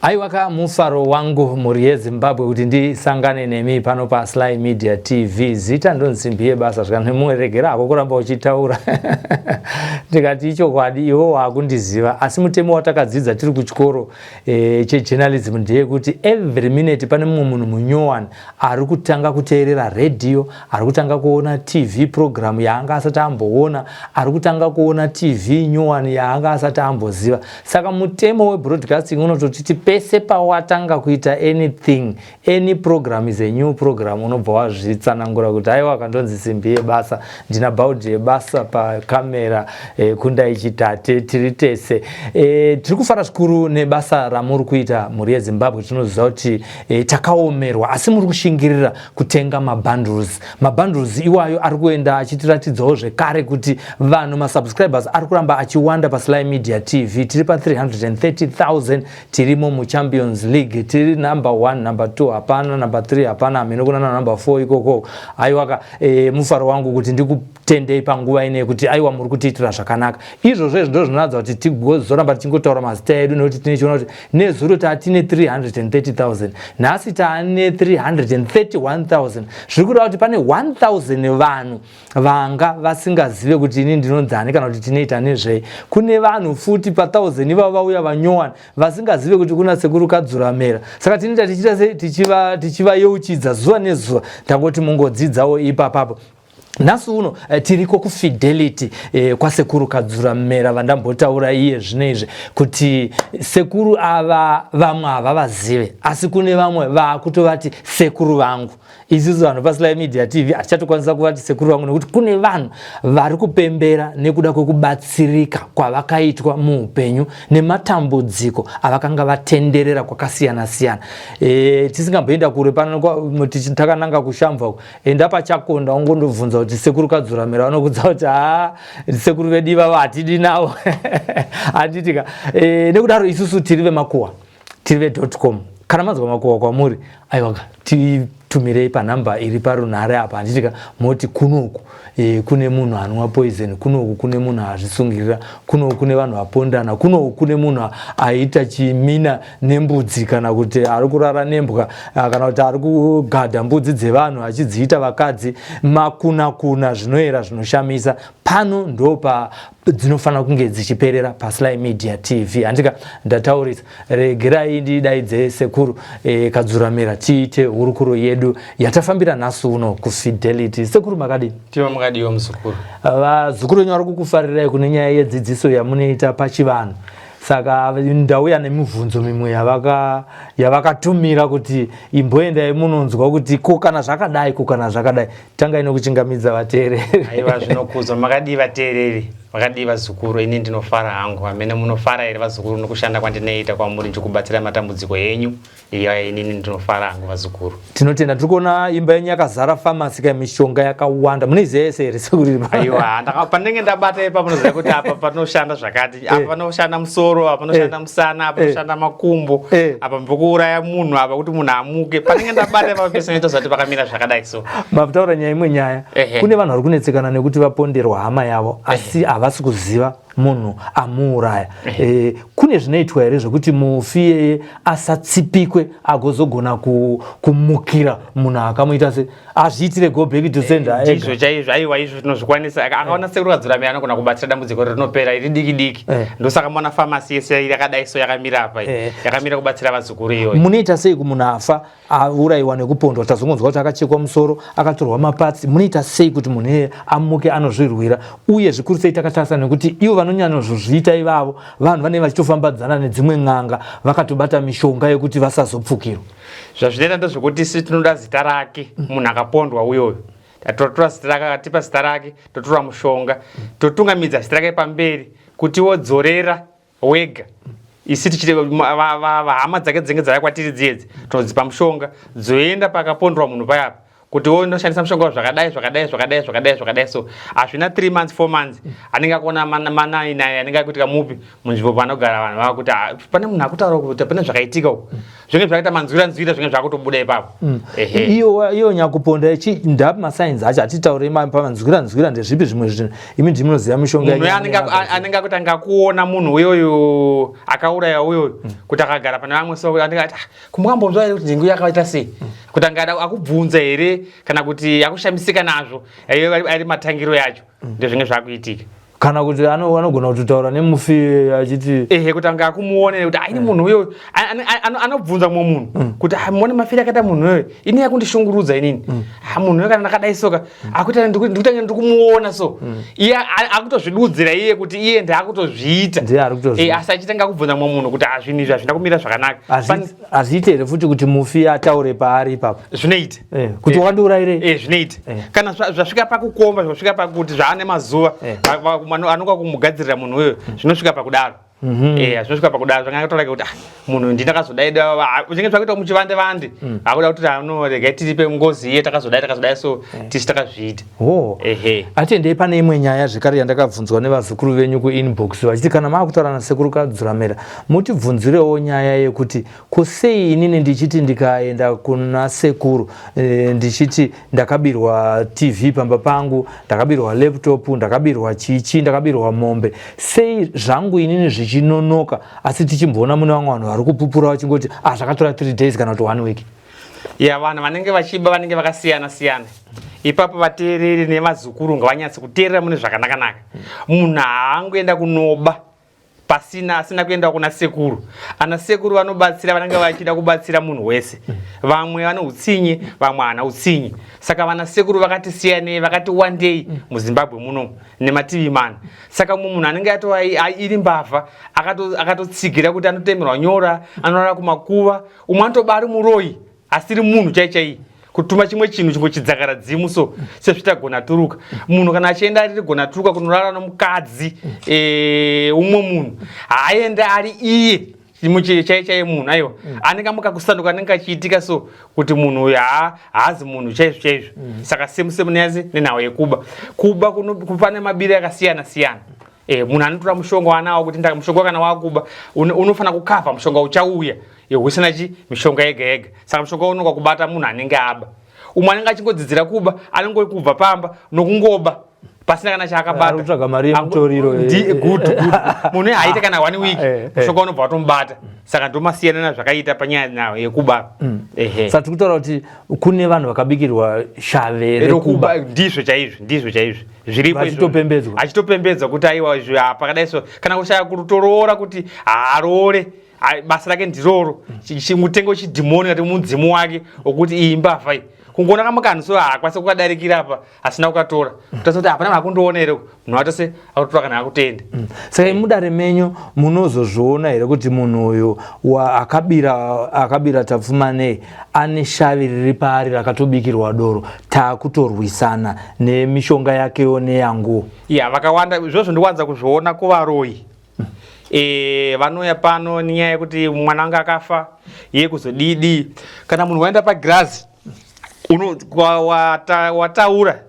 Aiwa ka, mufaro wangu, mhuri yeZimbabwe, kuti ndisangane nemi pano paSly Media TV. Zita ndonsimbi yebasa. Zvikanemuregera hako kuramba uchitaura, ndikati ichokwadi, iwo waakundiziva, asi mutemo watakadzidza tiri kuchikoro chejournalism ndeyekuti every minute pane mumwe munhu munyowani ari kutanga kuteerera redhiyo, ari kutanga kuona TV program yaanga asati amboona, ari kutanga kuona TV nyowani yaanga asati amboziva. Saka mutemo webroadcasting unototiti pese pawatanga kuita anything, any program is a new program. Unobva wazvitsanangura kuti aiwa, kandonzi Simbi Yebasa, ndina Bhaudhi Yebasa pakamera, Kundai Chitate, tiri tese. Tiri kufara zvikuru nebasa ramuri kuita, mhuri yeZimbabwe. Tinoziva kuti takaomerwa, asi muri kushingirira kutenga mabundles. Mabundles iwayo ari kuenda achitiratidzawo zvekare kuti vanhu, masubscribers ari kuramba achiwanda paSly Media TV. Tiri pa330 000, tirimo muChampions League, tiri number 1, number 2 hapana, number 3 hapana, hamene kunana number 4 ikoko. Aiwaka, mufaro wangu kuti ndikutendei panguva ineyi kuti aiwa, muri kutiitira zvakanaka. Izvozvo izvi ndo zvinoratidza kuti tigozoramba tichingotaura mazita edu, nekuti tinechiona kuti nezuro taatine 330 000, nhasi taane 331 000. Zviri kureva kuti pane 1000 vanhu vanga vasingazive kuti ini ndinonzani kana kuti tinoita nezvei. Kune vanhu futi pa1000 ivavo vauya vanyowani vasingazive kuti kuna Sekuru Kadzuramera. Saka tinoita tichiita sei? Tichivayeuchidza zuva nezuva. Tangoti mungodzidzawo ipapapo. Nhasi uno tiriko kuFidelity, kwaSekuru Kadzuramera vandambotaura iye zvino izvi, kuti sekuru ava vamwe havavazive, asi kune vamwe vaakutovati sekuru vangu. Isusu vanhu paSly Media TV hatichatokwanisa kuvati sekuru vangu, nekuti kune vanhu vari kupembera nekuda kwekubatsirika kwavakaitwa muupenyu nematambudziko avakanga vatenderera kwakasiyana siyana. Tisingamboenda kure pano, takananga kuShamva, enda paChakonda ungondobvunza kuti Sekuru Kadzuramira, vanokudza kuti haa, sekuru vedu ivavo hatidi navo, handitika? Nekudaro isusu tiri vemakuhwa, tiri ve.com. Kana manzwa makuhwa kwamuri, aiwaka, titumirei panhamba iri parunhare apa, handitika? Moti kunoku kune munhu anwa poison, kunoku kune munhu azvisungirira, kunoku kune vanhu vapondana, kunoku kune munhu aita chimina nembudzi, kana kuti ari kurara nembwa, kana kuti ari kugadha mbudzi dzevanhu achidziita vakadzi. Makuna kuna zvinoera zvinoshamisa pano ndopa dzinofanira kunge dzichiperera paSly Media TV, handika? Ndataurisa, regerai ndidaidze Sekuru Kadzuramira tiite hurukuro yedu yatafambira nhasi uno kuFidelity. Sekuru, makadini? Tiva, makadiwa muzukuru? Vazukuru venyu vari kukufarirai kune nyaya yedzidziso yamunoita pachivanhu. Saka ndauya nemibvunzo mimwe yavakatumira kuti imboendai munonzwa kuti ko kana zvakadai, ko kana zvakadai. Tangai nokuchingamidza vateereri. Aiwa, zvinokudzwa. Makadii vateereri? Makadii vazukuru? Ini ndinofara hangu. Amene munofara here vazukuru nokushanda kwandinoita kwamuri ndichikubatsira matambudziko enyu? Iya, inini ndinofara hangu vazukuru. Tinotenda. Tiri kuona imba yenyu yakazara famasi ka, mishonga yakawanda. Munoiziva yese here, sekuru? Aiwa, pandinenge ndabata ipapo unoziva kuti apa panoshanda zvakati, apa panoshanda musoro, apa panoshanda musana, apa panoshanda makumbo, apa mbokuuraya munhu, apa kuti munhu amuke. Panenge ndabata ipapo pese noita zvati pakamira zvakadai so. Mataura nyaya, imwe nyaya. Kune vanhu vari kunetsekana nekuti vaponderwa hama yavo, asi havasi kuziva munhu amuuraya. Kune zvinoitwa here zvekuti mufi iyeye asatsipikwe, agozogona kumukira munhu akamuita se azviitire go back to sender? Ndizvo chaizvo. Aiwa, izvo tinozvikwanisa. Akaona Sekuru Kadzuramira anogona kubatsira, dambudziko rinopera iri diki diki. Ndosaka maona famasi yese yakadai so, yakamira apa iyi. Yakamira kubatsira vazukuru iyoyo. Munoita sei kumunhu afa, aurayiwa nekupondwa? Tazongonzwa kuti akachekwa musoro, akatorwa mapatsi. Munoita sei kuti munhu iyeye amuke anozvirwira? Uye zvikuru sei takatarisa nekuti ivo vanonyanyozozviita ivavo vanhu vanenge vachitofambadzana nedzimwe n'anga, vakatobata mishonga yekuti vasazopfukirwa? Zvazvinoita ndezvekuti isi tinoda zita rake munhu akapondwa uyoyo. Totora zita rake, akatipa zita rake, totora mushonga, totungamidza zita rake pamberi kuti wodzorera wega. Isi tichiti vahama dzake dzinenge dzauya kwatiri dziyedzi, tinodzipa mushonga, dzoenda pakapondwa munhu payapa kuti wonoshandisa mushonga zvakadai zvakadai zvakadai zvakadai zvakadai. So hazvina 3 months, 4 months, anenge akuona manainai anenge akuitika mupi munzvimbo panogara vanhu vava kuti, "Ah, pane munhu akutaura kuti pane zvakaitika uku." zvinge zvakaita manzwira nzwira zvinge zvakutobuda ipapo mm. Iyo iyo nyakuponda ichi ndapi masigns acho hatitaure pamanzwira nzwira ndezvipi zvimwe zvinhu imi ndimi munoziva mishonga munhu anenge anenge akuti angakuona munhu uyoyo akauraya uyoyo mm. kuti akagara pane vamwe so anenge ati ah, kumukambonzwa here kuti nhengo yakaita sei mm. kuti angada akubvunza here kana kuti akushamisika nazvo ari matangiro yacho ndezvinge zvakuitika kana kuti anogona kutotaura nemufi achiti ehe kuti anga akumuone kuti aini munhu uyo anobvunza mumwe munhu mm. kuti ah, muone mafiri akaita munhu uyo ini yakundishungurudza inini mm. ah, munhu uyo kana ndakadai soka mm. akuita ndikutanga ndikumuona so iye akutozvidudzira iye kuti iye ndaakutozviita eh, asi achitanga kubvunza mumwe munhu kuti ah, zvinhu izvi hazvina kumira zvakanaka Hazviite here futi kuti mufi ataure paari ipapo? Zvinoita. Eh, kuti eh, wakandiurayirei? Eh, zvinoita. Eh. Kana zvasvika pakukomba, zvasvika pakuti zvaane mazuva eh. anoka kumugadzirira munhu uyo, mm. zvinosvika pakudaro. Mm -hmm. Eh, zvinosvika pakudaro zvanga kutora kuti ah, munhu ndi ndakazodai zvinge zvakuita muchivande vande. Mm. Akuda kuti ano regai tiripe ngozi iye takazodai takazodai so eh. tisi takazviita. Oh. Ehe. Atendei pane imwe nyaya zvekare yandakabvunzwa nevazukuru venyu kuinbox vachiti kana maakutaura nasekuru Kadzuramera Mutibvunzirewo nyaya yekuti ko sei inini ndichiti ndikaenda kuna sekuru e, ndichiti ndakabirwa TV pamba pangu, ndakabirwa laptop, ndakabirwa chichi, ndakabirwa mombe. Sei zvangu inini zvichinonoka asi tichimboona mune vamwe vanhu vari kupupura vachingoti ah zvakatora 3 days kana kuti 1 week. Ya vanhu vanenge vachiba vanenge vakasiyana siyana. Ipapo vateereri nevazukuru ngavanyatse kuteerera mune zvakanakanaka. Munhu haangoenda kunoba pasina asina kuenda kuna sekuru ana sekuru vanobatsira vanenge vachida kubatsira munhu wese vamwe vane utsinye vamwe hana utsinye saka vana sekuru vakati siyanei vakati wandei muzimbabwe muno nemativi mana saka mumwe munhu anenge atova iri mbavha akatotsigira kuti anotemerwa nyora anorara kumakuva umwe anotoba ari muroyi asiri munhu chai chai kutuma chimwe chinhu chingochidzakara dzimu so sezvita gona turuka munhu kana achienda ariri gona turuka kunorara nomukadzi eh, umwe munhu haaende ari iye chai chai munhu aiwa mm. anenge amuka kusanduka anenge achiitika so kuti munhu uyu haazi munhu chaizvo chaizvo mm. saka semu semu neyazi nenhau yekuba kuba pane mabiri akasiyana siyana Eh, munhu anotora mushonga waanawo kuti ndaka mushonga kana wakuba unofanira kukavha mushonga uchauya yehwisana chi mishonga yega yega saka mushonga unoka kubata munhu anenge aba umwe anenge achingodzidzira kuba anenge kubva pamba nokungoba pasina kana chaakabata kutsvaga mari yemutoriro eh. good good munhu haaite kana one week eh, eh. mushonga unobva watomubata saka ndomasiyanana zvakaita panyaya nayo yekuba mm. ehe saka tiri kutaura kuti kune vanhu vakabikirwa shave rekuba ndizvo chaizvo ndizvo chaizvo zviripo achitopembedzwa achitopembedzwa kuti aiwa izvi ah, pakadai so kana kushaya kutoroora kuti haaroore basa rake ndiroro mutengo chidhimoni kati mudzimu wake wekuti iyi mbavha iyi kungoona kamukanhu so haakwanisa kukadarikira apa asina kukatora kutasa kuti hapana makundiona here munhu atose akutora kana akutenda mm. saka imudare menyu munozozviona here kuti munhu uyu akabira akabira tapfumanei ane shavi riri paari rakatobikirwa doro takutorwisana nemishonga yakewo neyanguwo ya vakawanda izvozvo ndikuwanza kuzviona kuvaroyi e, vanouya pano nenyaya yekuti mwana wangu akafa iye kuzodidi kana munhu waenda pagirazi wataura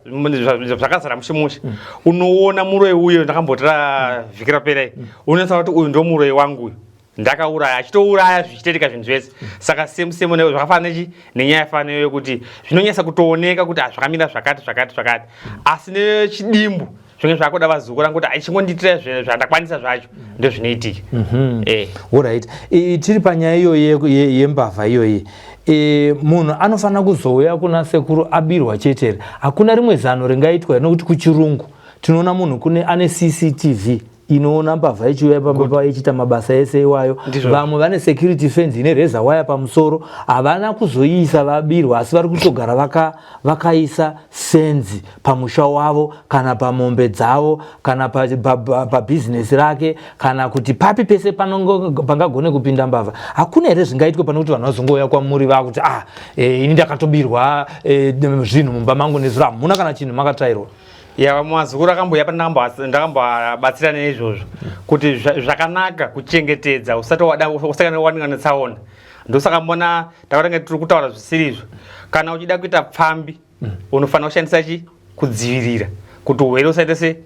zvakazara mushe mushe mm. unoona muroyi uyo ndakambotira vhiki rapera mm. unonatsa kuti uyu ndo muroyi wangu uyu ndakauraya achitouraya zvichitoitika zvinhu zvese saka same same zvakafanana nechi nenyaya yafanana iyoyo kuti zvinonyatsa kutooneka kuti ah, zvakamira zvakati zvakati zvakati asi nechidimbu zvinge zvakuda vazukuru rangu kuti achingondiitira zvandakwanisa zvacho ndozvinoitika mhm. eh. Alright tiri panyaya iyoyi yembavha iyoyi e, munhu anofanira kuzouya kuna sekuru abirwa chete here hakuna rimwe zano ringaitwa here nokuti kuchirungu tinoona munhu kune ane cctv inoona mbavha ichiuya pamba payo ichiita mabasa ese iwayo vamwe vane security fence ine reza waya pamusoro havana kuzoiisa vabirwa asi vari kutogara vakaisa vaka fenzi pamusha wavo kana pamombe dzavo kana pabhizinesi pa, pa, rake kana kuti papi pese pangagone kupinda mbavha hakuna here zvingaitwe pane kuti vanhu vazongouya kwamuri vakuti ah e, ini ndakatobirwa e, zvinhu mumba mangu nezuro hamuna kana chinhu makatsvairwa ya vamwe vazukuru akambouya pa ndakambobatsira neizvozvo kuti zvakanaka kuchengetedza usati wanika netsaona ndosaka mbona takatange tiri kutaura zvisiri izvo kana uchida kuita pfambi mm. unofanira kushandisa chi kudzivirira kuti urwere usaite se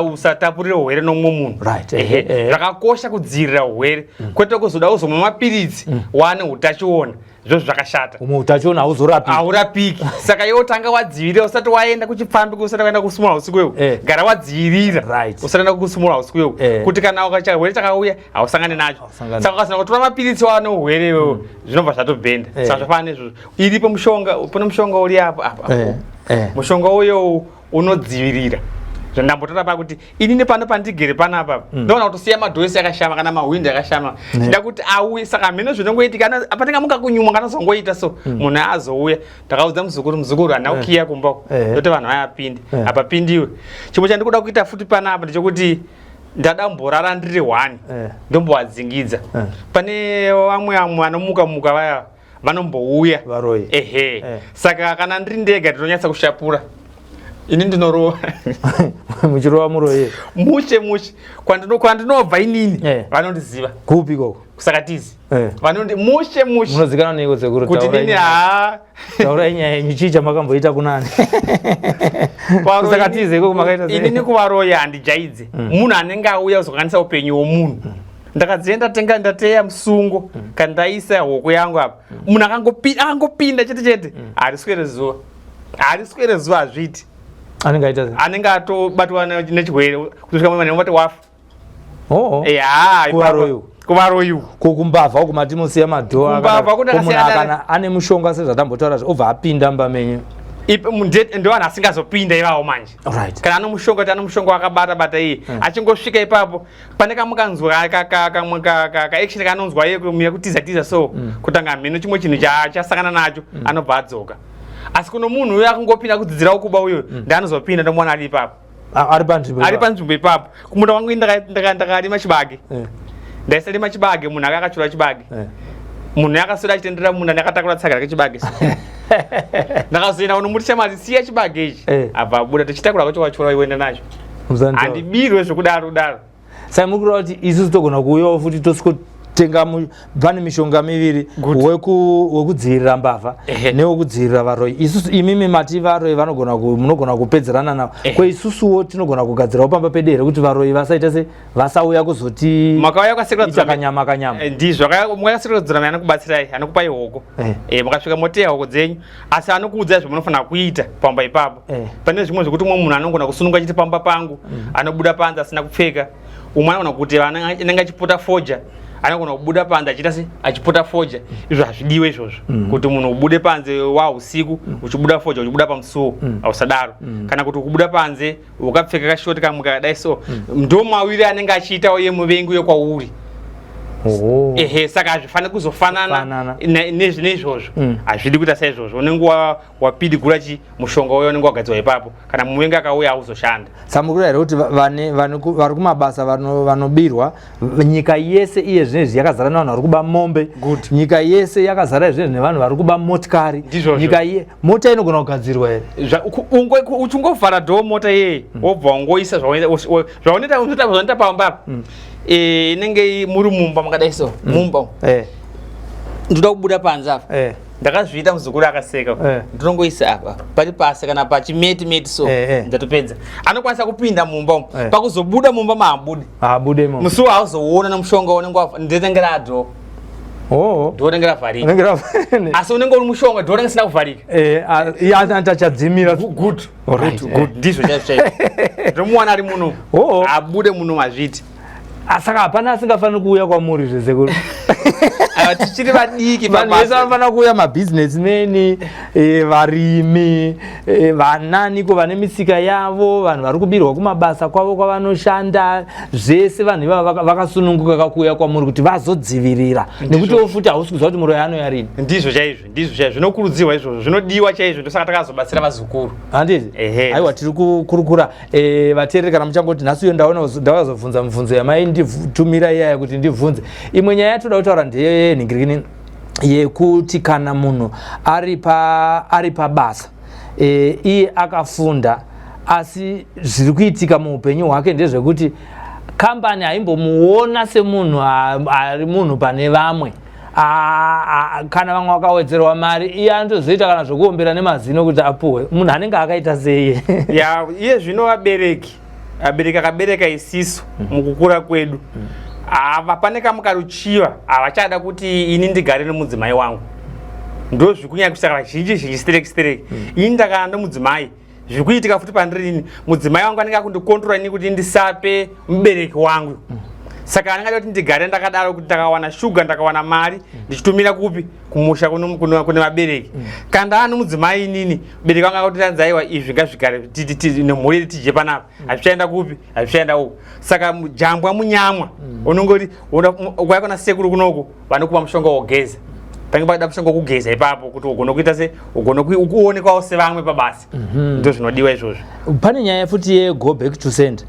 Usatapurire urwere nomumwe munhu. Right, Ehe. Zvakakosha kudzivirira urwere, kwete kuzoda kuzomwa mapiritsi wane utachiona. Zvozvo zvakashata. Umwe utachiona hauzorapiki. Haurapiki. Saka iwe utanga wadzivirira usati waenda kuchipfambi, usati waenda kusumura usiku iwe. Gara wadzivirira. Usati waenda kusumura usiku iwe. Kuti kana ukachirwere chakauya hausangani nacho. Hausangani. Saka ukasina kutora mapiritsi wane urwere iwewe, zvinobva zvatobhenda. Saka zvafanana nezvozvo. Iripo mushonga, pane mushonga uri apo apo. Mushonga uyo unodzivirira. Zvandambotora pakuti inini pano pandigere panapa, ndoona kutosiya madhoisi akashama kana mahwindo akashama. Ndida kuti auye, saka mhino zvinongoitika patinga muka kunyumwa kana zongoita so, munhu azouya. Ndakaudza muzukuru, muzukuru handina kukiya kumba uko. Ndoti vanhu vayapinde. Hapapindiwe. Chimwe chandikuda kuita futi panapa ndechekuti ndada kumborara ndiri one. Ndombowadzingidza. Pane vamwe vamwe vanomuka muka vaya vanombouya. Varoyi. Ehe. Saka kana ndiri ndega ndinonyatsa kushapura. Ini ndinorova. Muchirova muroyi? Mushe mushe. Kwandinobva inini vanondiziva. Kupi ikoko? Kusakatizi. Vanondi mushe mushe. Munozikanwa neiko sekuru? Kuti nini haa. Taurai nyaya yenyu, chii chamakamboita kunani? Kusakatizi ikoko makaita sei? Inini kuvaroyi handijaidze. Munhu anenge auya kuzokanganisa upenyu hwomunhu. Ndakadziya ndatenga ndateya musungo kana ndaisa hoko yangu apa. Munhu akangopinda chete chete. Hariswere zuva. Hariswere zuva, hazviiti. Anenge aita sei? Anenge atobatwa nechirwere kusvika mumwe vanhu wafa. Oh. Ya, Kuvaroyi uku. Kuvaroyi uku. Ko kumbavha uku mati musiya madhoa Kumbavha munhu akasiyana kana ane mushonga sezvatambotaura obva apinda mumba menyu. Ndo vanhu asingazopinda ivavo manje. Kana ano mushonga, kuti ano mushonga wakabata bata iye achingosvika ipapo pane kamukanzwa kamwe kaaction kanonzwa iye kumira kutiza tiza so, kutanga mhino chimwe chinhu chasangana nacho, anobva adzoka. Asi kuno munhu uyo akangopinda kudzidzira kuba uyo, ndaanozopinda ndomuona ari ipapo. Ari panzvimbo ari ipapo. Panzvimbo ipapo. Kumunda wangu ini ndakarima chibage. Ndaisalima chibage, munhu aka akachura chibage. Munhu akaswera achitendera munda ndakatakura tsaga rake chibage. Ndakazoenda kunomuti, shamwari, siya chibage ichi. Abva abuda tichitakura kwacho wachura iwenda nacho. Muzandiwa. Handibirwe zvekudaro kudaro. Saka muri kureva kuti isusu togona kuuyawo futi tosikotenga pane mishonga miviri, wekudzivirira mbavha newekudzivirira varoyi. Isusu, imimi mati varoyi vanogona munogona kupedzerana navo. Ko isusuwo tinogona kugadzirawo pamba pedu here kuti varoyi vasaita se vasauya kuzoti Makauya kwasekuru ita kanyama kanyama? Ndizvo, makasekuru Dzurame anokubatsirai, anokupai hoko. Mukasvika moteya hoko dzenyu, asi anokuudzai zvamunofanira kuita pamba ipapo. Pane zvimwe zvekuti umwe munhu anogona kusununga achiti pamba pangu, anobuda panze asina kupfeka. Umwe anogona kuti anenge achiputa foja, anogona kubuda panze achiita se achiputa foja. Izvo hazvidiwe izvozvo, kuti munhu ubude panze wa usiku uchibuda foja, uchibuda pamusuwo, hausadaro. Kana kuti ukubuda panze ukapfeka kashoti kamwe kakadai so, ndo mawiri anenge achiita uye muvengi uye kwauri. Ehe, saka hazvifaniri kuzofanana Kufanana. neizvozvo. Hazvidi kuita saizvozvo. Unenge wapidigura chi mushonga uyo unenge wagadzirwa ipapo. Kana muvengi akauya hauzoshanda. Saka muri kureva here kuti vari kumabasa vanobirwa? Nyika yese iye zvinezvi yakazara nevanhu vari kuba mombe. Good. Nyika yese yakazara izvezvi nevanhu vari kuba motikari. Ndizvozvo. Nyika iye mota inogona kugadzirwa here? Uchingovhara dhoo mota iyeye, wobva wangoisa zvaunoita pamba apa. Inenge muri mumba makadai so, mumba umu. Ndoda kubuda panze apa. Ndakazviita, muzukuru akaseka. Ndinongoisa apa pari pasi kana pachimeti meti so. Ndatopedza. Anokwanisa kupinda mumba umu. Pakuzobuda mumba mahabudi. Abude imomo. Musuwo hauzoona nemushonga unenge ndinenge radho. Dhoo rinenge ravharika. Rinenge asi unenge uri mushonga, dhoo rinenge risina kuvharika. Iye anti achadzimira. Good. Alright, Good, good. Ndizvo chaizvo chaizvo. Ndomuwana ari muno. Abude muno mazviti. Saka hapana asingafaniri kuuya kwamuri zvesekuru? Aiwa, tichiri vadiki. Vanhu vese vanofanira kuuya, mabusinessmen, varimi, vananiko vane misika yavo, vanhu vari kubirwa kumabasa kwavo kwavanoshanda, zvese vanhu ivava vakasununguka kakuuya kwamuri kuti vazodzivirira, nekutiwo futi hausi kuziva kuti muroyi anoya rini. Ndizvo chaizvo, ndizvo chaizvo. Zvinokurudzirwa izvozvo, zvinodiwa chaizvo. Ndosaka takazobatsira vazukuru. Handiti? Ehe. Aiwa, tiri kukurukura. Vateereri, kana muchangoti nhasi uyo ndauya kuzobvunza mibvunzo yamainditumira iyaya kuti ndibvunze. Imwe nyaya yatoda kutaura ndeyenhingirikini yekuti kana munhu ari pabasa, iye akafunda, asi zviri kuitika muupenyu hwake ndezvekuti kambani haimbomuona semunhu ari munhu pane vamwe. Kana vamwe vakawedzerwa mari, iye anotozoita kana zvekuombera nemazino kuti apuwe. Munhu anenge akaita sei? Ya, iye zvino vabereki Abereki akabereka isisu mukukura kwedu ava pane kamwe karuchiva, havachada kuti ini ndigare nomudzimai wangu. Ndo zvikunyanya kusaka vazhinji zhinji stereki stereki. Ini ndakana nomudzimai, zviri kuitika futi pandiri ini, mudzimai wangu anenge akundikontrora ini kuti ndisape mubereki wangu. Saka anenge achida kuti ndigare ndakadaro, kuti ndakawana shuga, ndakawana mari, ndichitumira kupi? Kumusha kune vabereki. Kana ndaa nomudzimai inini, mubereki wangu akuti anzi aiwa, izvi ngazvigare nemhuri yedu tidye panapa, hazvichaenda kupi, hazvichaenda uku. Saka jambwa munyamwa unongori ukauya kuna sekuru kunoku, vanokupa mushonga wogeza. Pange paida mushonga wokugeza ipapo kuti ugone kuita se ugone kuonekwawo sevamwe pabasa. Ndo zvinodiwa izvozvo. Pane nyaya futi yego back to send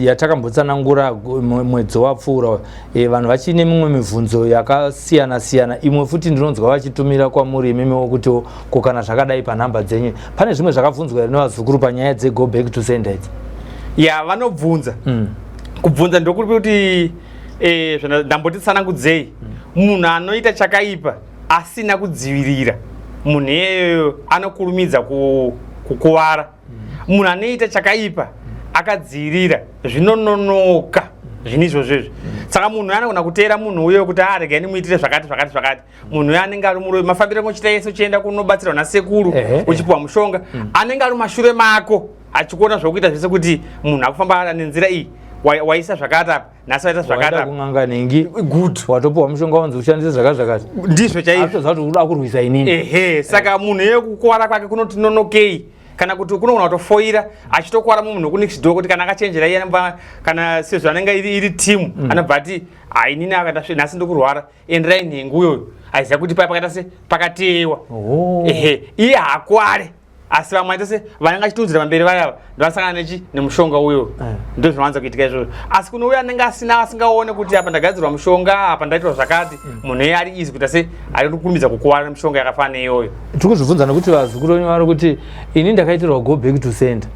yatakambotsanangura mwedzi wapfuura. Vanhu vachine mimwe mibvunzo yakasiyana siyana. Imwe futi ndinonzwa vachitumira kwamuri imimiwo kuti ko kana zvakadai panhamba dzenyu. Pane zvimwe zvakabvunzwa here nevazukuru panyaya dzego back to sender idzi? Ya, vanobvunza. Kubvunza ndokuri kuti ndamboti tsanangudzei. Munhu anoita chakaipa asina kudzivirira, munhu iyeyoyo anokurumidza kukuvara. Munhu anoita chakaipa akadzivirira, zvinononoka zvinhu izvozvo izvi. Saka munhu anogona kuteera munhu uyo kuti aregai ndimuitire zvakati zvakati zvakati. Munhu uyo anenge ari muroyi. Mafambiro angochita yese uchienda kunobatsirwa nasekuru, uchipiwa mushonga, anenge ari mumashure mako achikuona zvokuita zvese, kuti munhu akufamba nenzira iyi, waisa zvakati apa, nhasi waita zvakati apa. Kun'anga nhingi. Good. Watopiwa mushonga, wanzi ushandise zvakati zvakati. Ndizvo chaizvo. Atoziva kuti uda kurwisa inini. Ehe, saka munhu iye kukuvara kwake kunoti nonokei, kana kuti kunogona kutofoira achitokwara mumunhu wekunext door, kuti kana akachenjera iye anobva, kana sezvo anenge iri timu, anobva ati hainini akaita nhasi ndikurwara, enderai nhengo uyoyo aiziva kuti paya pakaita se pakateyewa. Ehe, iye haakware, asi vamwe aita se vanenge achitunzira pamberi vayava ndovasangana nechi nemushonga uyo. Ndo zvinowanza kuitika izvozvo. Asi kune uyo anenge asina, asingaone kuti apa ndagadzirwa mushonga, apa ndaitwa zvakati, munhu iye ari easy kuita se ari kukurumidza kukuwara nemushonga yakafanana neiyoyo. Tiri kuzvibvunza nekuti vazukuru venyu vari kuti ini ndakaitirwa go back to sender.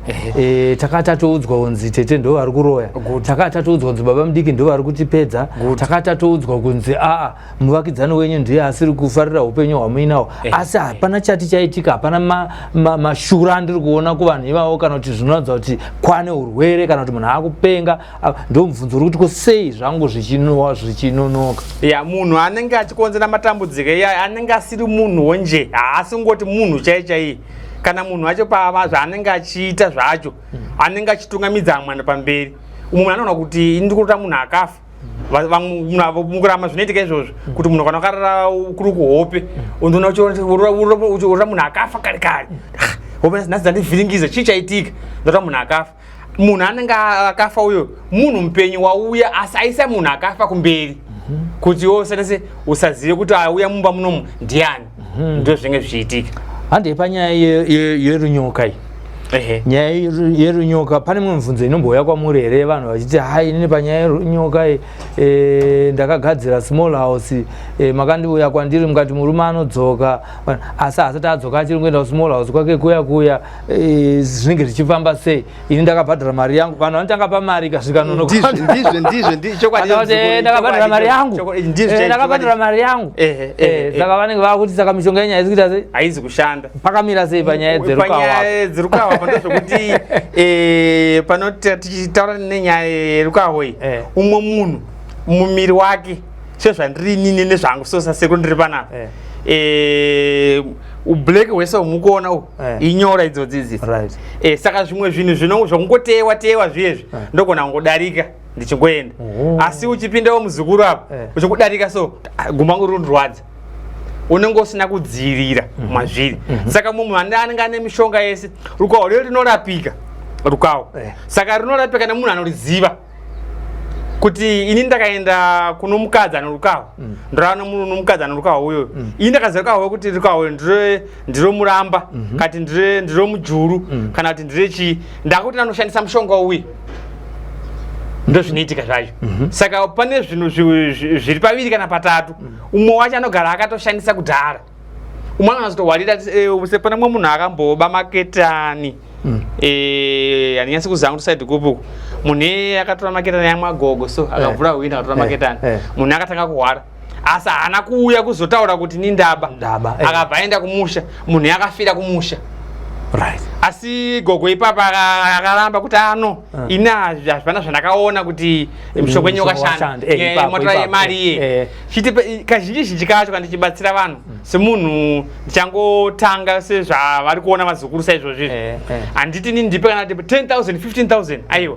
Takati tatoudzwa kunzi tete ndo vari kuroya, takati tatoudzwa kunzi baba mudiki ndo vari kutipedza, takati tatoudzwa kunzi aa, muvakidzani wenyu ndiye asiri kufarira upenyu hwamuinawo, asi hapana chati chaitika, hapana mashura andiri kuona kuvanhu ivavo, kana kuti zvinoratidza kuti kwane urwere, kana kuti munhu akupenga. Ndo mubvunzo uri kuti ko sei zvangu zvichinonoka? Ya, munhu anenge achikonzera matambudziko iyaya anenge asiri munhuwo nje, haasi kungoti munhu chai chaiye. Kana munhu wacho pava zvaanenge achiita zvacho, anenge achitungamidza amwana pamberi. Umwe munhu anoona kuti ini ndikurota munhu akafa. Mukurama zvinoitika izvozvo, kuti munhu kana wakarara kuri kuhope, unoona uchiona munhu akafa kare kare. Ah, hope nhasi dzandivhiringidza, chii chaitika? Ndota munhu akafa. Munhu anenge akafa uyo munhu mupenyu wauya, asi aisa munhu akafa kumberi kuti iwe usanese usazive kuti auya mumba munomu ndiani. Ndo zvinenge zvichiitika. Handei panyaya yerunyoka iyi. Nyaya yerunyoka, pane mumwe mubvunzo inombouya kwamuri here, vanhu vachiti hai, inini panyaya yerunyoka iyi ndakagadzira small house, makandiuya kwandiri mukati murume anodzoka, asi asati adzoka achiri kuenda kusmall house kwake kuya kuya, zvinenge zvichifamba sei? Ini ndakabhadhara mari yangu. Vanhu vanotanga pamari ikasvika nonoka. Ndizvo, ndizvo, chokwadi. Ndakabhadhara mari yangu. Ndizvo chaizvo, ndakabhadhara mari yangu. Saka vanenge vakuti saka mishonga yenyu haisi kuita sei? Haizi kushanda. Pakamira sei panyaya dzerukawa? Panyaya dzerukawa apa ndezvekuti pano tichitaura nenyaya yerukawa iyi, umwe munhu mumiri wake, sezvandiri inini nezvangu, so sasekuru ndiri panapa, ublack hwese humukuona uhu, inyora idzodzi idzi. Saka zvimwe zvinhu zvokungotewa tewa zviyezvi ndogona kungodarika ndichingoenda. Asi uchipindawo muzukuru apa, uchingodarika so, ah, gumbo rangu rinondirwadza, unenge usina kudzivirira mazviri. Saka mumwe munhu anenge ane mishonga yese, rukawo rero rinorapika rukawo. Saka rinorapika nemunhu anoriziva kuti ini ndakaenda kuno mukadzi ane rukawo, ndorava nomukadzi ane rukawo uyoyo. Ini ndakaziva rukawo kuti rukawo ndiro muramba, kati ndiro mujuru, kana kuti ndire chii, ndakuti ndanoshandisa mushonga uyu. Ndo zvinoitika zvacho. Saka pane zvinhu zviri paviri kana patatu. Umwe wacho anogara akatoshandisa kudhara, umwe anozotohwarira. Sepane mumwe munhu akamboba maketani. Handinyatsi kuziva kuti side kupi uku. Munhu iyeye akatora maketani yamwagogo, so akavhura hwindi akatora maketani. Munhu akatanga kuhwara, asi haana kuuya kuzotaura kuti ni ndaba. Ndaba. Akabva aenda kumusha, munhu akafira kumusha. Asi gogo ipapa akaramba kuti ano ah. ini hazvana zvandakaona kuti mushonga wenyu wakashanda eh, motora yemari iye eh. Chiti kazhinji zhinji kacho kana ndichibatsira vanhu mm. semunhu ndichangotanga sezvavari kuona vazukuru saizvozvi izvi eh, handiti ini ndipe kana kuti 10000 15000 aiwa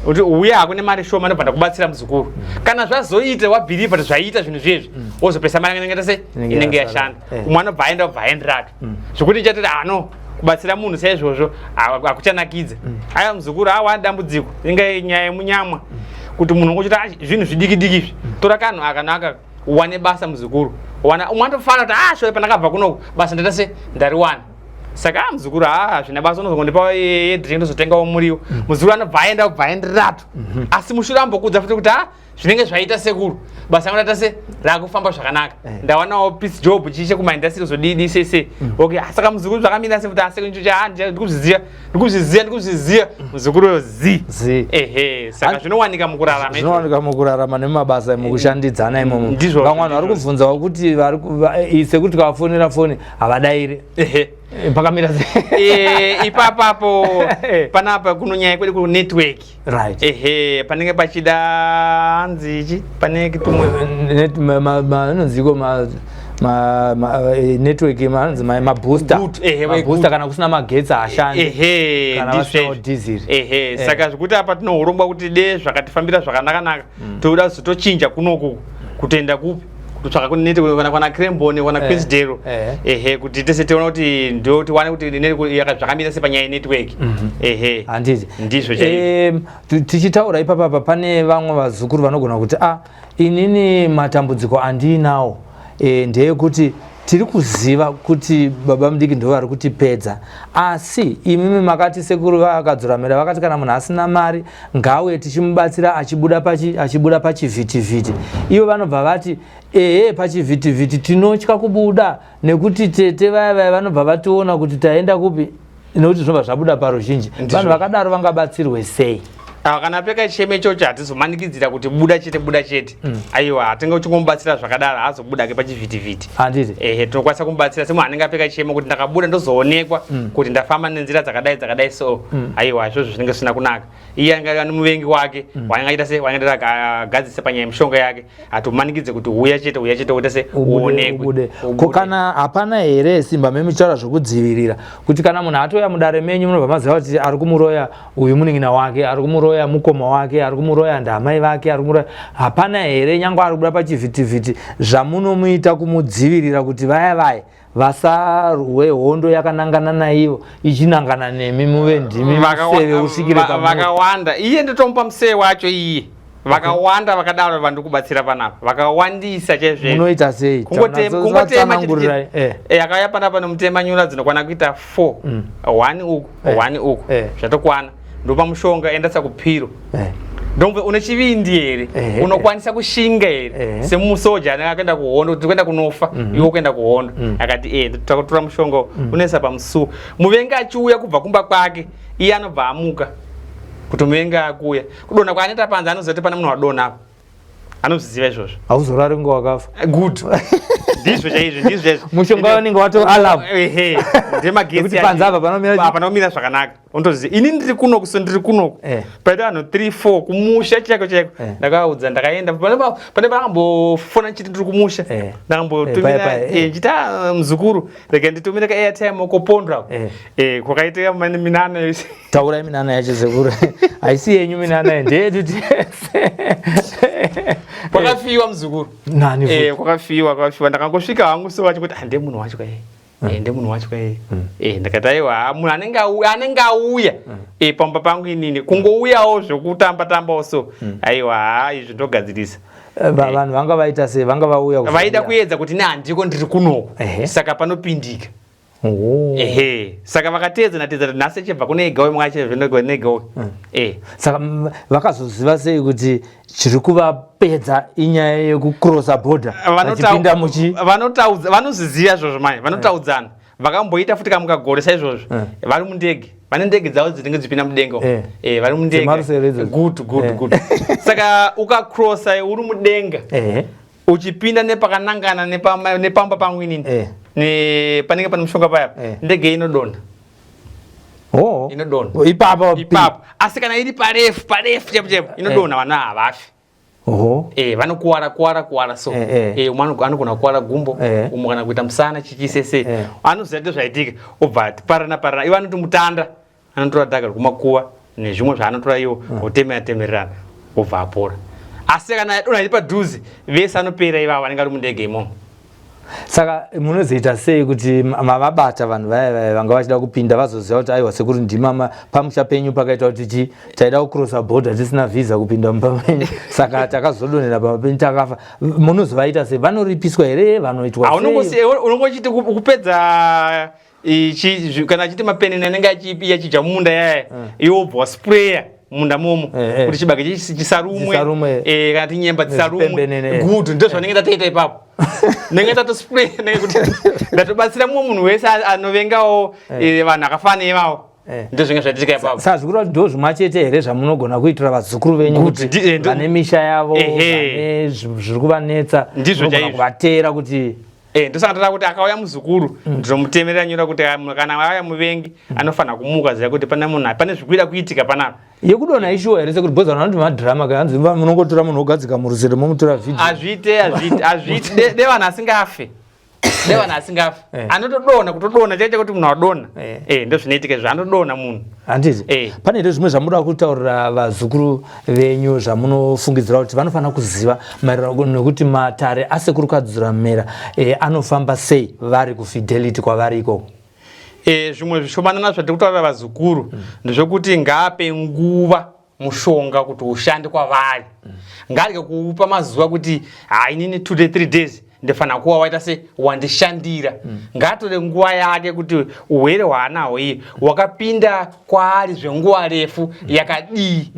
kuti uye hako nemari shoma ndobva ndakubatsira muzukuru mm. Kana zvazoita wabhilivha kuti zvaita zvinhu zvezvi mm. wozopesa mari inenge se inenge yashanda umwe anobva aenda obva aenderaka zvekuti ndichatoti ano kubatsira munhu saizvozvo hakuchanakidza mm. Aya muzukuru awa dambudziko inga nyaya yemunyamwa mm. kuti munhu ungochita ah, zvinhu zvidiki diki izvi mm. Tora kanhu akanaka uwane basa muzukuru wana umwe anotofara kuti ah shoe pandakabva kunoku basa ndaita se ndariwana saka ah muzukuru ah hazvina basa unozongondipa yedrink ndozotengawo muriwo muzukuru anobva aenda obva aenderatu -hmm. Asi mushure ambokudza futi kuti ah zvinenge zvaita sekuru basa rangu raita se rakufamba zvakanaka eh. Ndawanawo peace job chii chekumaindastry zodidi sese mm. Okay ah, saka muzukuru zvakamira se kuti asekuru ah, ndikuzviziva ndikuzviziva ndikuzviziva mm. Muzukuru uyo zi zi ehe saka zvinowanika mukurarama zvinowanika mukurarama nemumabasa mukushandidzana imomo vamwe vanhu vari kubvunzawo kuti vari eh, sekuru tikavafonera foni havadairi ehe eh, pakamira se ipapapo panapa kunonyaya kwedu kunetwork Right. Ehe, panenge pachida hanzi ichi pane tumwe anonziko ma ma, ma eh, network anonzi ma, ma booster Good, ehe, ma booster kana kusina magetsi haashandi ehe kana vasinawo diesel ehe eh. Saka zvekuti apa tinohurongwa kuti de zvakatifambira zvakanaka-naka mm. Toda kuzotochinja kunoku kutoenda kupi kutsvaka kunete kana kwana Crembone kana eh, Queensdale eh. Ehe kuti tese tione kuti ndio tiwane kuti zvakamira sepanyaya yenetwork mhm. Ehe handiti ndizvo chaizvo tichitaura ipapapa pane vamwe vazukuru vanogona kuti a ah, inini matambudziko andiinawo e, ndeyekuti tiri kuziva kuti baba mudiki ndo vari kutipedza asi imimi makati sekuru vakadzoramira vakati kana munhu asina mari ngauye tichimubatsira achibuda pachi achibuda pachivhitivhiti ivo vanobva vati ehe pachivhitivhiti tinotya kubuda nekuti tete vaya vaya vanobva vationa kuti taenda kupi nekuti zvinobva zvabuda paruzhinji vanhu vakadaro vangabatsirwe sei ah, kana peka cheme ichocho hatizomanikidzira kuti buda chete buda chete mm. Aiwa hatinge uchingomubatsira zvakadaro haazobuda ke pachivhitivhiti handiti ehe tinokwanisa kumubatsira semunhu anenge apfeka chemo kuti ndakabuda ndozoonekwa mm. kuti ndafamba nenzira dzakadai dzakadai so mm. Aiwa izvozvo zvinenge zvisina kunaka iye ange ane muvengi wake mm. waanenge aita se waanenge agadzise panyaya yemishonga yake hatomanikidze kuti uya chete uya chete uite se uonekwe ko kana hapana here simba memuchitaura zvekudzivirira kuti kana munhu atouya mudare menyu munobva maziva kuti ari kumuroya uyu munin'ina wake ari kumuroya mukoma wake ari kumuroya ndamai vake ari kumuroya hapana here nyange ari kubuda pachivhitivhiti zvamunomuita kumudzivirira kuti vaya vaya vasarwe hondo yakanangana naivo ichinangana nemi muve ndimi museve usvikire vakawanda iye ndotomupa museve wacho iye vakawanda vakadaro vandikubatsira panapa vakawandisa chaizvo munoita sei kungotema eh. eh, akauya panapa nomutema nyura dzinokwana kuita 4 mm. one uku eh. one uku zvatokwana ndopa mushonga endasa kupiro ndomve une chivindi here unokwanisa kushinga here semusoja anenge akaenda kuhondo kuti kuenda kunofa mm. iwe kuenda kuhondo mm. akati e takutora mushonga unoisa pamusuwo muvengi achiuya kubva kumba kwake iye anobva amuka kuti muvengi akuuya kudonha kwaanoita panze anoziva kuti pane munhu wadonha apa anozviziva izvozvo hauzorari kunge wakafa eh, good ndizvo chaizvo ndizvo chaizvo mushonga unenge wato alarm ehe ndemagetsi panze apa panomira panomira zvakanaka unotoziva ini ndiri kunoku so ndiri kunoku eh. paita vanhu 3 4 kumusha chaiko chaiko eh. ndakaudza ndakaenda pane pakambofona chiti ndiri kumusha ndakambotumira nchiti ah, muzukuru rega nditumire ka airtime ukopondwa kwakaitika minana taurai minana yacho sekuru haisi yenyu minana ndeyedu tese kwakafiwa muzukuru nani eh kwakafiwa kwakafiwa ndakangosvika hangu so vacho kuti hande ah, munhu wacho kai mm. eh nde munhu wacho kai mm. eh ndakati aiwa munhu anenge auya anenge auya mm. eh pamba pangu inini kungouyawo zvekutamba tambawo so mm. aiwa ha izvi ndogadzirisa eh, vanhu vanga vaita sei vanga vauya vaida kuedza kuti ne handiko ndiri kunoku saka panopindika Oh. Ehe, saka vakateedzana teedzana nhasi achibva kune ega uyu mumwe achibva kune ega uyu. Mm. Eh. Saka vakazoziva sei kuti chiri kuvapedza inyaya yekucrossa border vachipinda muchi vanotaudza vanozviziva izvozvo mai vanotaudzana vakamboita futi kamuka gore saizvozvo eh. vari mundege vane ndege dzavo dzinenge dzipinda mudenga eh. eh vari mundege good good eh. good saka ukacrossa uri mudenga eh. Uchipinda nepakanangana nepamba pangu inini eh. ne panenge pane mushonga paya eh. ndege inodonha. Oh. Inodonha. Ipapo. Ipapo. Asi kana iri parefu parefu chaipo chaipo inodonha, vanhu havafi. Oho. Vanokuwara kuwara kuwara so. Umwe anogona kuwara gumbo, umwe kana kuita musana chichisese. Anoziva kuti zvaitika, obva ati parana parana. Ivo anoti mutanda, anotora dhaka rekumakuva nezvimwe zvaanotora iwo, otemera temererana, obva apora. Asi kana yadonha iri padhuze, vese anopera ivavo vanenge vari mundege imomo. Saka munozoita sei kuti mavabata vanhu vaya vaya vanga vachida kupinda vazoziva kuti aiwa sekuru ndimama pamusha penyu pakaita kuti chi taida kucrossa border tisina visa kupinda mumba menyu, saka takazodonhera pamba penyu takafa? Munozovaita sei? Vanoripiswa here? Vanoitwa sei? Unongochiti kupedza kana achiti mapenene anenge achidya mumunda yaya, iwe wobva waspraya munda momo kuti chibage chisarumwe, Chisarumwe. Kana ti nyemba dzisarumwe. Nezvipembenene. Good, ndo zvanenge ndatoita ipapo. Ndenge ndatospraya, ndenge kuti ndatobatsira mumwe munhu wese anovengawo vanhu akafanana ivavo. Ndo zvinenge zvaitika ipapo. Saka zvikureva kuti ndo zvimwe chete here zvamunogona kuitira vazukuru venyu Good. kuti vane misha yavo, vane zviri kuvanetsa, Ndizvo munogona chaizvo. kuvateera kuti Ndosaka toda kuti akauya muzukuru, ndinomutemerera nyora kuti kana auya muvengi anofanira kumuka ziva kuti pane munhu, pane zvikuida kuitika panapa. Yekudonha ishuwa here sekuti bhoza vanoti madhirama ka, hanzi munongotora munhu wogadzika murusero momutora vhidhiyo? Hazviite, hazviite, hazviite. De vanhu asingafe, de vanhu asingafe. Anotodonha, kutodonha chaita kuti munhu adonha. Ndo zvinoitika izvo, anodonha munhu. Handiti? Pane here zvimwe zvamunoda kutaurira vazukuru venyu zvamunofungidzira kuti vanofanira kuziva maererano nekuti matare asekuru Kadzuramera anofamba sei vari kuFidelity kwavari ikoko? Zvimwe zvishomanana zvatiri kutaurira vazukuru ndezvekuti ngaape nguva mushonga kuti ushande kwavari. Ngarege kuupa mazuva kuti ha, inini 2 day 3 days ndifanira kuwa waita se wandishandira. Ngaatore nguva yake kuti uhwere hwaanahwo iye wakapinda kwaari zvenguva refu yakadii.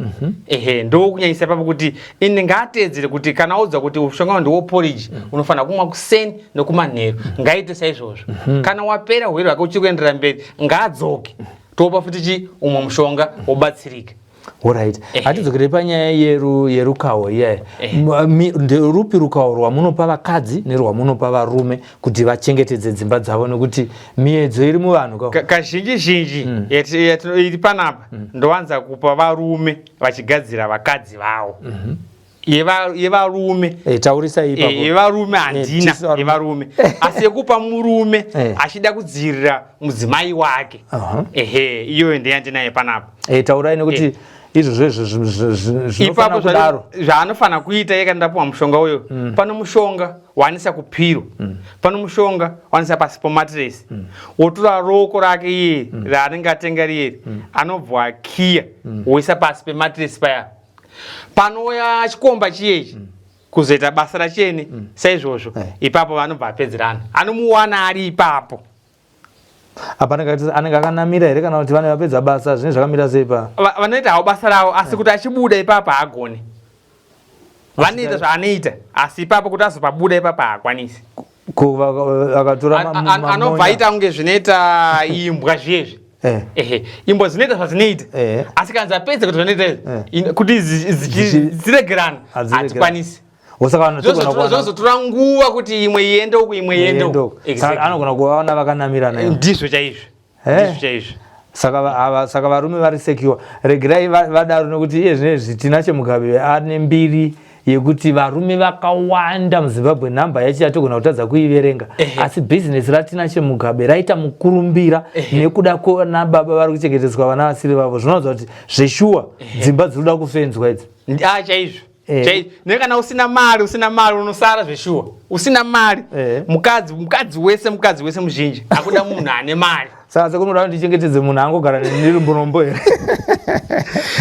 Ehe, ndokunyanyisa ipapo kuti ine ngaateedzere kuti kana audzwa kuti mushonga ndiwo porridge, unofanira kumwa kuseni nekumanheru, ngaite saizvozvo. Kana wapera hwere hwake uchiri kuenderera mberi, ngaadzoke, topa futi chi umwe mushonga, wobatsirika. Alright, hatidzokerei panyaya yerukawo iyaya. Nderupi rukawo rwamunopa vakadzi nerwamunopa varume kuti vachengetedze dzimba dzavo, nekuti miedzo iri muvanhu ka? Kazhinji zhinji iri panapa ndowanza kupa varume vachigadzira vakadzi vavo. Yevarume Taurisai ipapo. Yevarume handina. Tisu varume. Yevarume, asi yekupa murume achida kudzivirira mudzimai wake, ehe, iyoyo ndeyandinaye panapa. Taurai nekuti izvozvo izvo ipapo zvinofanira kudaro. Zvaanofanira kuita iye kana ndapuwa mushonga uyo, pano mushonga waanisa kupiro, pano mushonga waanisa pasi pomatiresi, wotora roko rake iye raanenge atenga riyeri, anobva akiya, woisa pasi pematiresi paya. Panouya chikomba chiyechi kuzoita basa rachene saizvozvo, ipapo vanobva apedzerana, anomuwana ari ipapo. Apa anenge akanamira here kana kuti vane vapedza basa? Zvinenge zvakamira sei pa Vanoita havo basa ravo, asi kuti achibuda ipapo haagoni. Vanoita zvaanoita, asi ipapo kuti azopabuda ipapo haakwanisi. Ko vakatora Anobva mamonya? aita kunge zvinoita imbwa zviyezvi. Ehe, imbwa dzinoita zvadzinoita, asi kana dzapedza kuti zvanoita izvi, kuti dziregerana, Hadziregerani. hadzikwanisi. Saka vanhu togona kuwana Zvozotora nguva kuti imwe iende uku, imwe iende iende uku. uku. Saka Exactly. anogona kuvaona vakanamirana ivo. Ndizvo chaizvo. Ndizvo chaizvo. Saka saka varume vari secure, regerai vadaro, nekuti iye zvinezvi Tinashe Mugabe ane mbiri yekuti varume vakawanda muZimbabwe, nhamba yacho yatogona kutadza kuiverenga, asi bhizinesi raTinashe Mugabe raita mukurumbira nekuda kwevana baba vari kuchengetedzwa vana vasiri vavo. Zvinoratidza kuti zveshuwa dzimba dziri kuda kufenzwa idzi. Chaizvo. Nekana usina mari, usina mari unosara zveshuwa. Usina mari, mukadzi wese, mukadzi wese muzhinji akuda munhu ane mari. Saka sekunoda kuti ndichengetedze munhu angogara ndirumborombo here?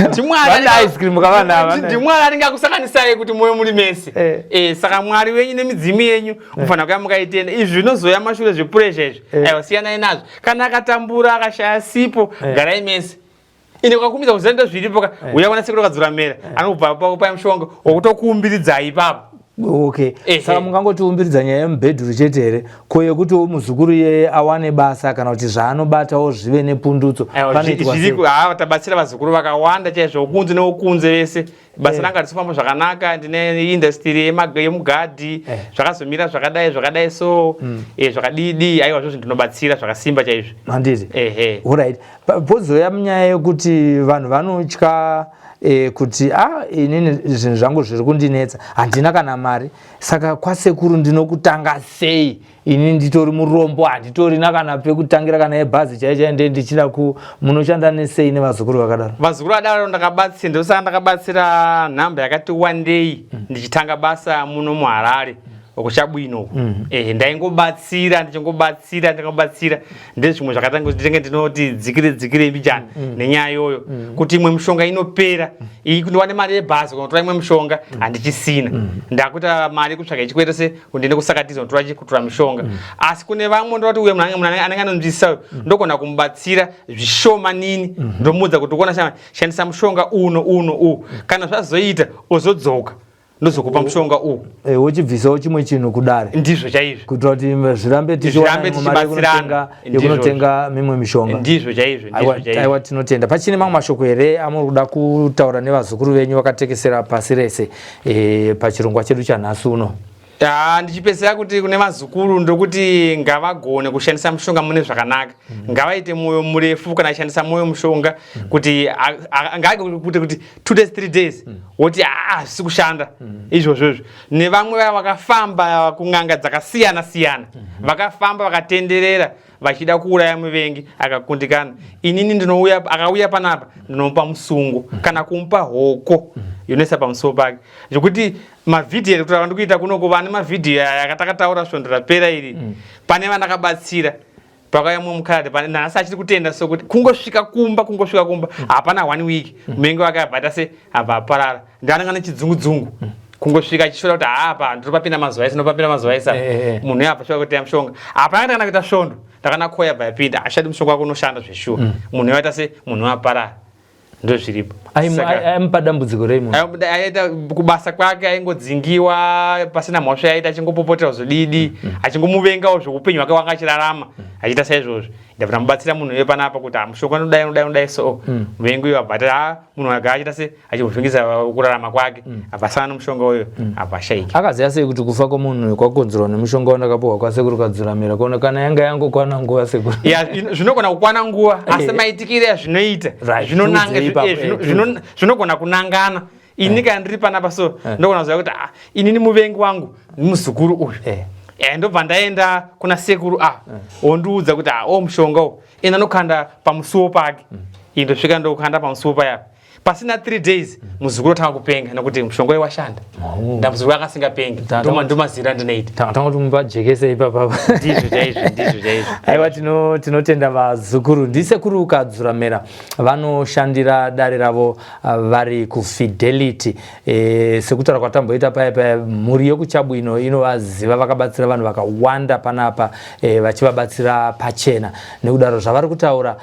Ndimwari Vane ice cream kavana ava. Ndimwari anenge akusanganisai kuti moyo muri mese. Saka Mwari wenyu nemidzimu yenyu mufanira kuya mukaitenda. Izvi zvinozoya mashure zvepuresha izvi, aiwa, siyanai nazvo. Kana akatambura, akashaya sipo, garai mese. Ine ukakumidza kuziva ndo zviripo ka, uya kuna sekuru Kadzuramera, anobva paya mushonga wokutokuumbiridzai ipapo. Okay, saka mungangotiumbiridza nyaya yemubhedhuru chete here? Ko yekuti muzukuru iyeye awane basa kana kuti zvaanobatawo zvive nepundutso panoitwa sei? Haa, tabatsira vazukuru vakawanda chaizvo, wokunze newokunze vese. Basa ranga risifamba zvakanaka, ndine industry yemugadhi, zvakazomira zvakadai zvakadai, so zvakadii, aiwa, zvozvo ndinobatsira zvakasimba chaizvo. Handiti? Ehe. Alright, pozouya munyaya yekuti vanhu vanotya kuti a ah, inini zvinhu zvangu zviri kundinetsa, handina kana mari, saka kwasekuru ndinokutanga sei? Ini nditori murombo, handitorina kana pekutangira, kana yebhazi chai chai, nde ndichida ku munoshanda nesei nevazukuru vakadaro? Vazukuru vadaro ndakabatsira, ndosaka ndakabatsira nhamba yakati wandei ndichitanga basa muno muHarare kuChabwino uku. Ndaingobatsira, ndichingobatsira, ndingobatsira. Ndezvimwe zvakatanga kuti ndinenge ndinoti dzikire dzikire mbijana nenyaya iyoyo, kuti imwe mishonga inopera, iyi kundiwane mari yebhazi kunotora imwe mishonga handichisina. Ndakuita mari kutsvaga ichikwete se kuti ndiende kusakatiza kutora kutora mishonga. Asi kune vamwe ndoti uye munhu anenge anonzwisisa uyu, ndogona kumubatsira zvishoma nini, ndomuudza kuti ukona shandisa mushonga uno uno uwu, kana zvazoita ozodzoka, ndozokupa mushonga uwu. Wochibvisawo chimwe chinhu kudare. Ndizvo chaizvo. Kuitira kuti zvirambe tichiwana imwe mari yekunotenga mimwe mishonga. Ndizvo chaizvo, ndizvo chaizvo. Aiwa, tinotenda. Pachine mamwe mashoko here amuri kuda kutaura nevazukuru venyu vakatekesera pasi rese pachirongwa chedu chanhasi uno? Ndichipedzisira kuti kune vazukuru ndokuti ngavagone kushandisa mushonga mune zvakanaka. Ngavaite mwoyo murefu kana achishandisa mwoyo mushonga, kuti ngaage kuti 2 days, 3 days, woti hazvisi kushanda. Izvozvozvo nevamwe vaya vakafamba kun'anga dzakasiyana siyana, vakafamba vakatenderera vachida kuuraya muvengi akakundikana, inini ndinouya, akauya panapa ndinomupa musungo kana kumupa hoko inoisa pamusoro pake, zvekuti mavhidhiyo ekuti ndikuita kunoko vane mavhidhiyo aya akatakataura svondo rapera iri. Pane vandakabatsira pakauya mumwe mukadzi nhasi achiri kutenda, so kuti kungosvika kumba hapana one week muvengi wake abva aita se abva aparara. Ndiananga nechidzungudzungu, kungosvika achishora kuti haapa ndinopapinda mazuva ese, ndinopapinda mazuva ese. Munhu uyo abva svika kuteya mushonga, hapana kana kuita svondo, ndakana koya abva yapinda ashadi mushonga wako unoshanda zveshuwa. Munhu uyo aita se munhu uyo aparara, ndozviripo. Aimupa dambudziko rei munhu? Aita kubasa kwake aingodzingiwa pasina mhosva yaita, achingopopotera zvodidi, achingomuvengawo zveupenyu hwake wanga achirarama, achiita saizvozvo. Ndabva ndamubatsira munhu uyo panapa kuti mushonga unodai unodai unodai, so muvengi uyo abva ati ha, munhu agara achiita se achivhingisa kurarama kwake, abva asangana nemushonga uyo, abva ashaika. Akaziva sei kuti kufa kwomunhu kwakonzerwa nemushonga wandakapiwa kwasekuru Kadzuramira? Kona kana yanga yangokwana nguva, sekuru? Ya, zvinogona kukwana nguva, asi maitikire azvinoita Tiudzei ipapo, zvinogona kunangana. Ini kana ndiri panapa so ndogona kuziva kuti ah, inini muvengi wangu muzukuru uyu. Ndobva ndaenda kuna sekuru a wondiudza kuti ah, o mushonga uyu enda ndokanda pamusuwo pake. Ini ndosvika ndokanda pamusuwo paya, pasina 3 days muzukuru otanga kupenga nekuti mushonga uyu washanda. Ndamuzukuru akasingapengi. Ndomazira andinoita. Tanga kuti mupajekese ipapapa. Ndizvo chaizvo, ndizvo chaizvo. Aiwa, tinotenda vazukuru. Ndisekuru Kadzuramera, vanoshandira dare ravo vari kuFidelity. Sekutaura kwatamboita paya paya, mhuri yekuChabwino inovaziva, vakabatsira vanhu vakawanda panapa, vachivabatsira pachena. Nekudaro zvavari kutaura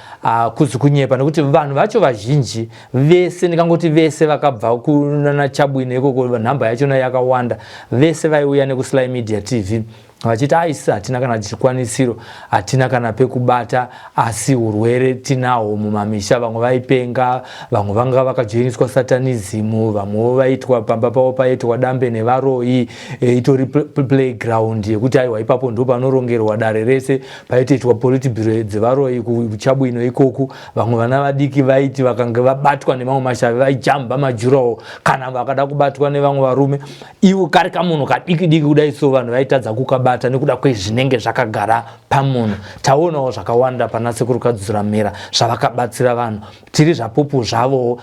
kuzi kunyepa, nekuti vanhu vacho vazhinji vese, ndikangoti vese vakabva kunana Chabwino ikoko, nhamba yachona yakawanda, vese vaiuya nekuSly Media TV vachiti aisi hatina kana chikwanisiro, hatina kana pekubata, asi urwere tinahwo mumamisha. Vamwe vaipenga, vamwe vanga vakajoiniswa satanism, vamwewo vaitwa pamba pavo paitwa dambe nevaroyi, itori playground yekuti aiwa, ipapo ndo panorongerwa dare rese, paitoitwa politburo dzevaroyi kuChabwino ikoku. Vamwe vana vadiki vaiti vakange vabatwa nemamwe mashavi vaijamba majurawo, kana vakada kubatwa nevamwe varume, ivo kari kamunhu kadiki diki kudai so, vanhu vaitadza kukabata nekuda kwezvinenge zvakagara pamunhu. Taonawo zvakawanda pana sekuru Kadzuramera zvavakabatsira vanhu, tiri zvapupu zvavowo.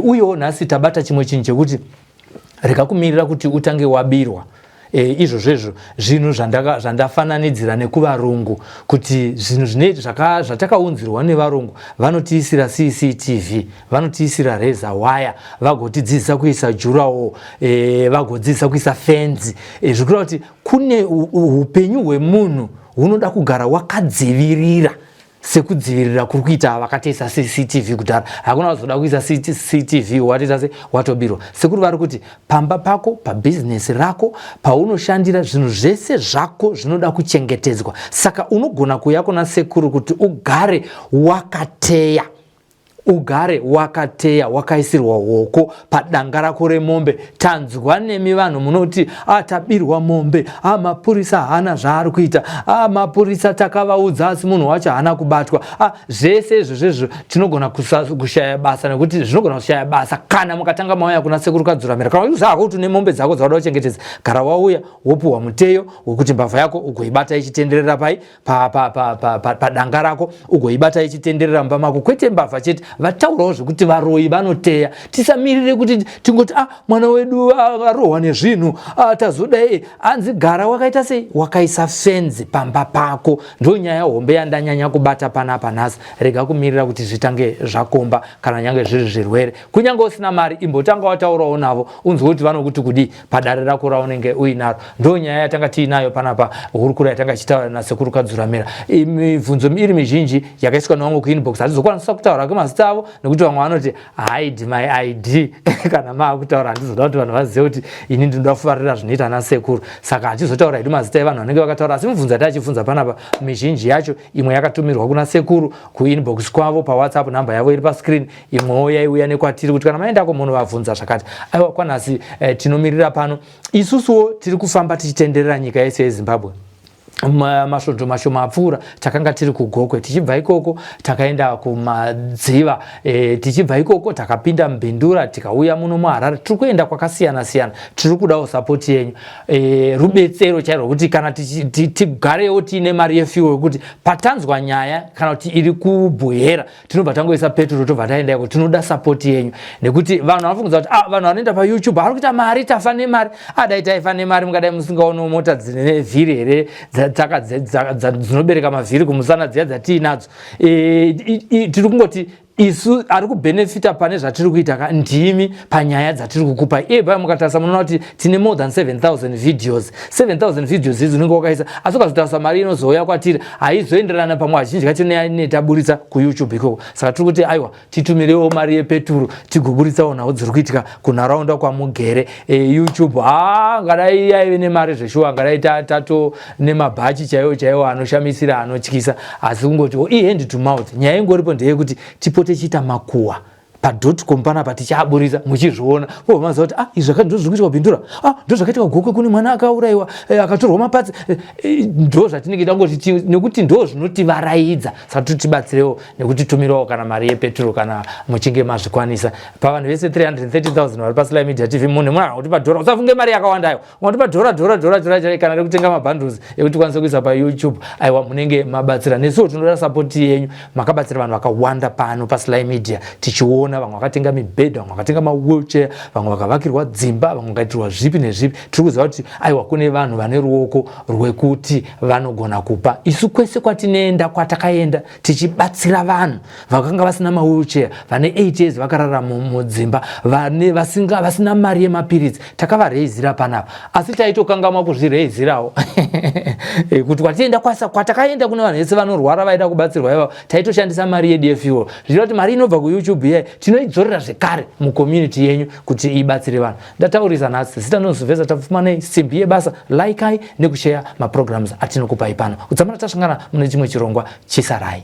Uyewo nhasi tabata chimwe chinhu chekuti rega kumirira kuti utange wabirwa. Izvozvo zvinhu zvandafananidzira nekuvarungu, kuti zvinhu zvatakaunzirwa nevarungu, vanotiisira CCTV, vanotiisira razor wire, vagotidzidzisa kuisa durawall, vagodzidzisa kuisa fenzi, zvikureva kuti kune upenyu hwemunhu hunoda kugara wakadzivirira. Sekudzivirira kuri kuita vakatoisa CCTV kudhara, hakuna vazoda kuisa CCTV watoita se watobirwa. Sekuru vari kuti pamba pako, pabhizinesi rako, paunoshandira, zvinhu zvese zvako zvinoda kuchengetedzwa. Saka unogona kuuya kuna sekuru kuti ugare wakateya, ugare wakateya, wakaisirwa hoko padanga rako remombe. Tanzwa nemi vanhu munoti, a tabirwa mombe, a mapurisa haana zvaari kuita, a mapurisa takavaudza asi munhu wacho haana kubatwa. A zvese izvo zvezvo tinogona kushaya basa, nekuti zvinogona kushaya basa kana mukatanga mauya kuna sekuru Kadzuramira. Kana uchiziva hako kuti une mombe dzako dzauda kuchengetedza, gara wauya, wopuhwa muteyo wekuti mbavha yako ugoibata ichitenderera pai padanga pa, pa, pa, rako, ugoibata ichitenderera mumba mako. Kwete mbavha chete, vataurawo zvekuti varoyi vanoteya. Tisamirire kuti tingoti, ah, mwana wedu arohwa nezvinhu, ah, tazodai. Anzi gara wakaita sei, wakaisa fenzi pamba pako. Ndo nyaya hombe yandanyanya kubata panapa nhasi. Rega kumirira kuti zvitange zvakomba. Kana nyange zviri zvirwere, kunyange usina mari, imbotanga wataurawo navo unzwe kuti vanokuti kudii padare rako raunenge uinaro. Ndo nyaya yatanga tiinayo panapa, hurukuro yatanga ichitaura nasekuru Kadzuramira. Mibvunzo iri mizhinji yakaiswa nevamwe kuinbox, hatizokwanisa kutaura kwemazita avo nekuti vamwe vanoti hide my ID. Kana maakutaura, handizoda kuti vanhu vazive kuti ini ndinoda kufarira zvinoita nasekuru, saka hatizotaura hedu mazita evanhu vanenge vakataura. Asi mibvunzo yatachibvunza panapa mizhinji yacho, imwe yakatumirwa kuna sekuru kuinbox kwavo paWhatsApp, namba yavo iri pascreen, imwewo yaiuya nekwatiri kuti kana maendako munovabvunza zvakati. Aiwa, kwanhasi tinomirira pano. Isusuwo tiri kufamba tichitenderera nyika yese yeZimbabwe. Masvondo mashoma apfuura takanga tiri kuGokwe, tichibva ikoko takaenda kuMadziva, tichibva ikoko takapinda Mbindura, tikauya muno muHarare. Tiri kuenda kwakasiyana siyana. Tiri kudawo sapoti yenyu, rubetsero chairwo, kuti kana tigarewo tiine mari yefuel yekuti patanzwa nyaya kana kuti iri kuBuhera, tinobva tangoisa petro, tobva taenda iko. Tinoda sapoti yenyu nekuti vanhu vanofungudza kuti, ah, vanhu vanoenda paYouTube vari kuita mari, tafa nemari. Adai taifa nemari, mungadai musingaonewo mota dzine vhiri here, dzinobereka mavhiri kumusana dziya dzatiinadzo? Tiri kungoti isu ari kubhenefita pane zvatiri kuita ka ndimi panyaya dzatiri kukupai. Iye paya mukatarisa munoona kuti tine more than 7000 videos. 7000 videos idzi unenge wakaisa, asi ukazotarisa mari inozouya kwatiri haizoenderana pamwe azhinji kacho netaburitsa kuYouTube ikoko. Saka tiri kuti aiwa, titumirewo mari yepeturu tigoburitsawo nhau dziri kuitika kunharaunda kwamugere. YouTube ha, ngadai yaive nemari zveshuwa, ngadai tato nemabhachi chaiwo chaiwo anoshamisira, anotyisa. Asi kungoti ihand to mouth. Nyaya ingoripo ndeyekuti tipote chiita makuhwa padotcom panapa, tichiaburisa muchizviona, obva maziva kuti, ah, izvi zvakati ndo zviri kuitwa Bindura, ah, ndo zvakaitika Gokwe, kune mwana akaurayiwa, akatorwa mapatsi. Ndo zvatinenge tangoti nekuti ndo zvinotivaraidza. Saka totibatsirewo nekutitumirawo kana mari yepetro kana muchinge mazvikwanisa. Pavanhu vese 330 000 vari paSly Media TV, munhu munhu akutipa dhora, usafunge mari yakawanda ayo, ungatipa dhora, dhora, dhora, dhora kana rekutenga mabundles ekuti tikwanise kuisa paYouTube, aiwa, munenge mabatsira. Nesuwo tinoda sapoti yenyu. Makabatsira vanhu vakawanda pano paSly Media, tichiona vamwe vakatenga mibhedha, vamwe vakatenga mawheelchair, vamwe vakavakirwa dzimba, vamwe vakaitirwa zvipi nezvipi. Tiri kuziva kuti aiwa, kune vanhu vane ruoko rwekuti vanogona kupa. Isu kwese kwatinoenda, kwatakaenda tichibatsira vanhu vakanga vasina mawheelchair, vane 8 years vakarara mudzimba, vane vasina mari yemapiritsi, takavareizira panapa. Asi taitokangamwa kuzvireizirawo kuti kwatienda kwasa kwatakaenda kune vanhu vese vanorwara vaida kubatsirwa ivavo, taitoshandisa mari yedu yefuel, zvichireva kuti mari inobva kuYouTube iyayi tinoidzorera zvekare mucommunity yenyu kuti ibatsire vanhu. Ndataurisa nhasi. Zita nozovheza Tapfumanei, simbi yebasa. Laikai nekusheya maprograms atinokupai pano. Kudzamara tasangana mune chimwe chirongwa, chisarai.